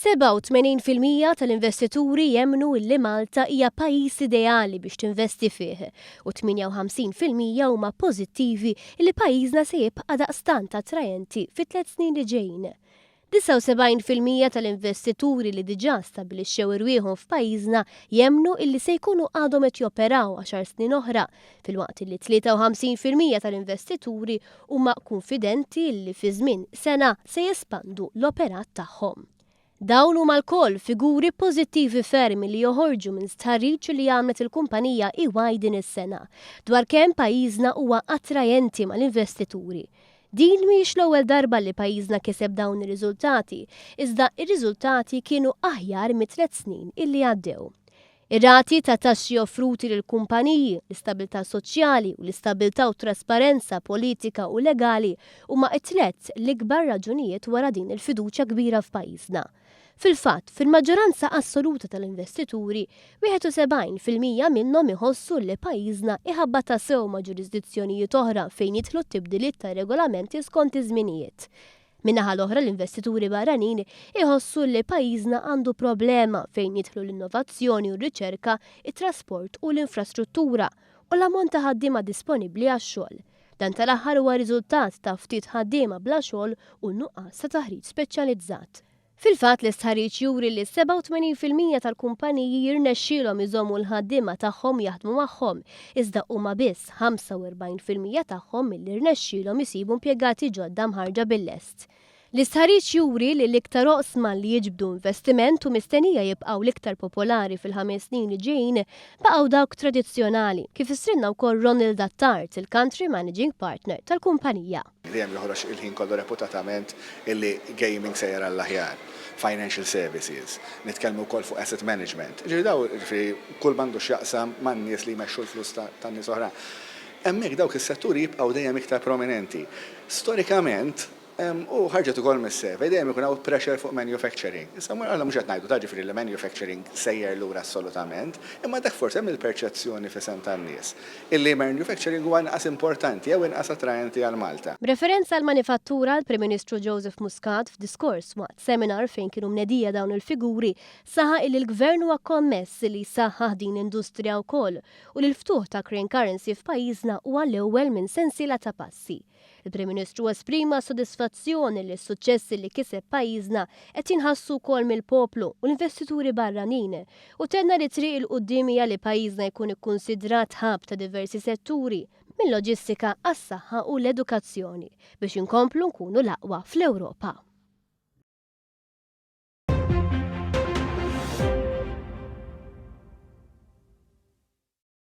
87% tal-investituri jemmnu illi Malta hija pajjiż ideali biex tinvesti fih u 58% huma pożittivi illi pajjiżna se jibqa' daqstant attrajenti fit-tliet snin li ġejjin. 79% tal-investituri li diġà stabbilixxew irwieħhom f'pajjiżna jemmnu illi se jkunu għadhom qed joperaw għaxar snin oħra, filwaqt illi 53% tal-investituri huma kunfidenti illi fi żmien sena se jespandu l-operat tagħhom. Dawn huma lkoll figuri pożittivi ferm li joħorġu minn stħarriġ li għamlet il-kumpanija EY din is-sena dwar kemm pajjiżna huwa attrajenti mal-investituri. Din mhijiex l-ewwel darba li pajjiżna kiseb dawn ir-riżultati, iżda r-riżultati kienu aħjar mit-tliet snin illi għaddew. Ir-rati ta' taxxi offruti lill-kumpaniji, l-istabilità soċjali u l-istabilità u t-trasparenza politika u legali huma t-tliet l-ikbar raġunijiet wara din il-fiduċja kbira f'pajjiżna. Fil-fatt, fil-maġġoranza assoluta tal-investituri, 71% minnhom iħossu li pajjiżna iħabbatha sew ma' ġurisdizzjonijiet oħra fejn jidħlu t-tibdiliet tar-regolamenti skont iż-żminijiet. Min-naħa l-oħra l-investituri barranin iħossu li pajjiżna għandu problema fejn jidħlu l-innovazzjoni u r-riċerka, it-trasport u l-infrastruttura, u l-ammont ta' ħaddiema disponibbli għax-xogħol. Dan tal-aħħar huwa riżultat ta' ftit ħaddiema bla xogħol u n-nuqqas ta' taħriġ speċjalizzat. Fil-fatt, l-istħarriġ juri li 87% tal-kumpaniji jirnexxielhom iżommu l-ħaddiema tagħhom jaħdmu magħhom, iżda huma biss 45% tagħhom milli rnexxielhom isibu impjegati ġodda mħarrġa bil-lest. L-istħarriġ juri li l-iktar oqsma li jiġbdu investiment u mistennija jibqgħu l-iktar popolari fil-ħames snin li ġejjin baqgħu dawk tradizzjonali, kif fissrilna wkoll Ronald Attard, il-Country Managing Partner tal-kumpanija. Dejjem joħroġ il-ħin kollu reputatament illi gaming sejjer għall-aħjar, financial services, nitkellmu wkoll fuq asset management. Jiġifieri dawn jiġifieri kull m'għandu x'jaqsam man-nies li jmexxu l-flus tan-nies oħra. Hemmhekk dawk is-setturi jibqgħu dejjem iktar prominenti. Storikament, U ħarġet ukoll mis-survey, dejjem ikun hawn pressure fuq manufacturing. Issa aħna mhux qed ngħidu ta' ġifieri li manufacturing sejjer lura assolutament, imma dak forsi hemm il-perċezzjoni f'isem tan-nies illi manufacturing huwa inqas importanti jew inqas attraenti għal Malta. B'referenza għall-manifattura, l-Prim Ministru Joseph Muscat f'diskors waqt seminar fejn kienu mnedija dawn il-figuri saħaq illi l-Gvern huwa kommess illi jsaħħaħ din l-industrija wkoll u li l-ftuħ ta' Crane Currency f'pajjiżna huwa l-ewwel minn sensiela ta' passi. Il-Prim Ministru esprima sodisfazzjon li s-suċċessi li kiseb pajjiżna qed jinħassu wkoll mill-poplu u l-investituri barranin u tenna li t-triq 'il quddiem hija li pajjiżna jkun ikkunsidrat hub ta' diversi setturi, mil-loġistika għas-saħħa u l-edukazzjoni, biex inkomplu nkunu l-aqwa fl-Ewropa.